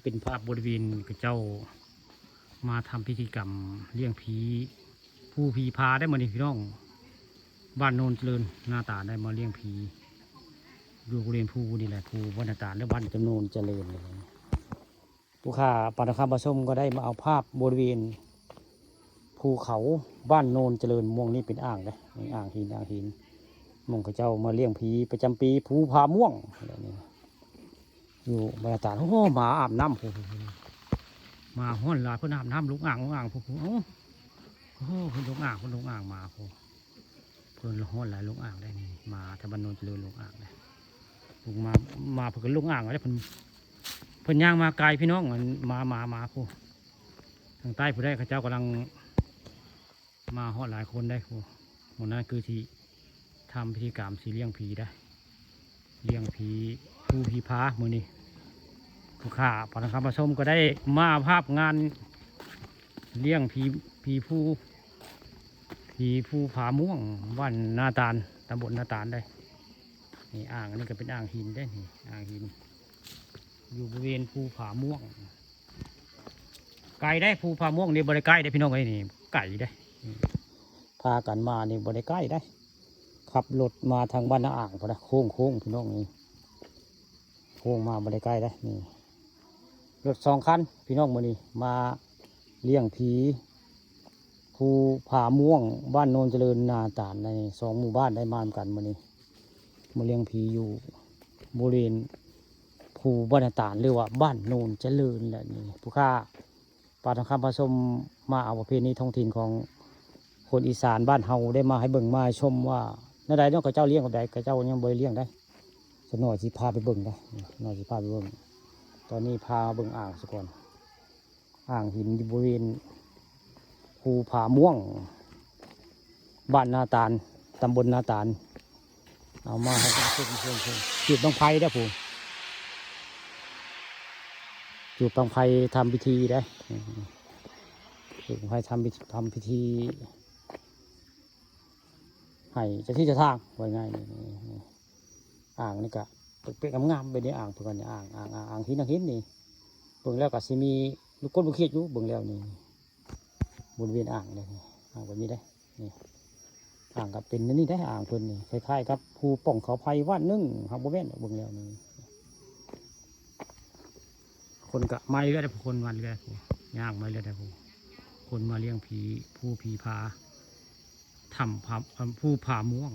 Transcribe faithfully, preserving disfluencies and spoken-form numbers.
เป็นภาพบริเวณเขาเจ้ามาทำพิธีกรรมเลี้ยงผี ภูผีพาได้มื้อนี้พี่น้อง บ้านโนนเจริญนาตาลได้มาเลี้ยงผี อยู่บริเวณภูนี่แหละ ภูบ้านนาตาลและบ้านโนนเจริญเลย ผู้ข้าปาทองคำผสมก็ได้มาเอาภาพบริเวณภูเขาบ้านโนนเจริญม่วงนี่เป็นอ่างเลย อ่างหิน อ่างหิน หม่องเขาเจ้ามาเลี้ยงผีประจำปี ภูผาม่วง อยู่บ้านนาตาล โอ้โห หมาอาบน้ำ โอ้โห หมาฮ้อนหลาย เพิ่นอาบน้ำลงอ่าง ลงอ่าง โอ้โห เอ้า โอ้โห เพิ่นลงอ่าง เพิ่นลงอ่าง หมา โอ้โห เพิ่นฮ้อนหลาย ลงอ่างได้นี่ หมาทางบ้านโนนเจริญลงอ่างได้ ลงมา มาเพิ่นก็ลงอ่างได้ เพิ่น เพิ่นย่างมาไกลพี่น้อง อัน หมา หมา หมา โอ้โห ทางใต้ผู้ใดเขาเจ้ากำลัง มาฮอดหลายคนได้ โอ้ มื้อนั้นคือสิทำพิธีกรรมสิเลี้ยงผีได้ เลี้ยงผี ภูผีพา มื้อนี้ ผู้ข้าปาทองคำผสมก็ได้มาภาพงานเลี้ยงผี ผีภู ผีภูผาม่วง บ้านนาตาล ตำบลนาตาลได้ นี่อ่าง อันนี้ก็เป็นอ่างหินได้ นี่อ่างหิน อยู่บริเวณภูผาม่วง ไกลได้ ภูผาม่วงนี่บ่ได้ใกล้ได้พี่น้องเอ้ย นี่ไกลได้ พากันมานี่บ่ได้ใกล้ได้ ขับรถมาทางบ้านนาอ่างพุ้นนะ โค้งๆ พี่น้อง นี่โค้งมาบ่ได้ใกล้ได้ นี่ รถสองคันพี่น้อง มื้อนี้มาเลี้ยงผี ภูผาม่วง บ้านโนนเจริญนาตาล ในสองหมู่บ้านได้มานำกันมื้อนี้ มาเลี้ยงผีอยู่บริเวณภูบ้านนาตาล หรือว่าบ้านโนนเจริญแหละนี่ ผู้ข้าปาทองคำผสมมาเอาประเพณีท้องถิ่นของคนอีสานบ้านเฮาได้มาให้เบิ่งมาให้ชมว่าแนวใดเนาะ เขาเจ้าเลี้ยงแบบใด เขาเจ้ายังบ่ได้เลี้ยงได้ สักหน่อยสิพาไปเบิ่งได้ สักหน่อยสิพาไปเบิ่ง ตอนนี้พาเบิ่งอ่างซะก่อน อ่างหินอยู่บริเวณภูผาม่วง บ้านนาตาล ตำบลนาตาล เอามาให้เพิ่น เพิ่น เพิ่น เพิ่น จุดบั้งไฟเด้อผู้ จุดบั้งไฟทำพิธีได้ จุดบั้งไฟทำพิ ทำพิธี ให้เจ้าที่เจ้าทาง ว่าง่ายนี่ นี่ อ่างนี่ก็เป๊ะๆงามๆ แบบนี้ อ่างเพิ่นก็นี่ อ่าง อ่าง อ่าง อ่างหิน อ่างหินนี่ เบิ่งแล้วก็สิมีลูกกลลูกเขียดอยู่ เบิ่งแล้วนี่ บริเวณอ่างเลยนี่ อ่างแบบนี้ได้ นี่ อ่างก็เป็นอันนี้ได้ อ่างเพิ่นนี่ คล้ายๆกับภูป่องเขาไผ่ว่านหนึ่ง หากบ่แม่นดอก เบิ่งแล้วนี่ คนก็มาเรื่อยๆ คนมาเรื่อยๆ ย่างมาเรื่อยๆ คนมาเลี้ยงผี ภูผีพา ถ้ำผา ภูผาม่วง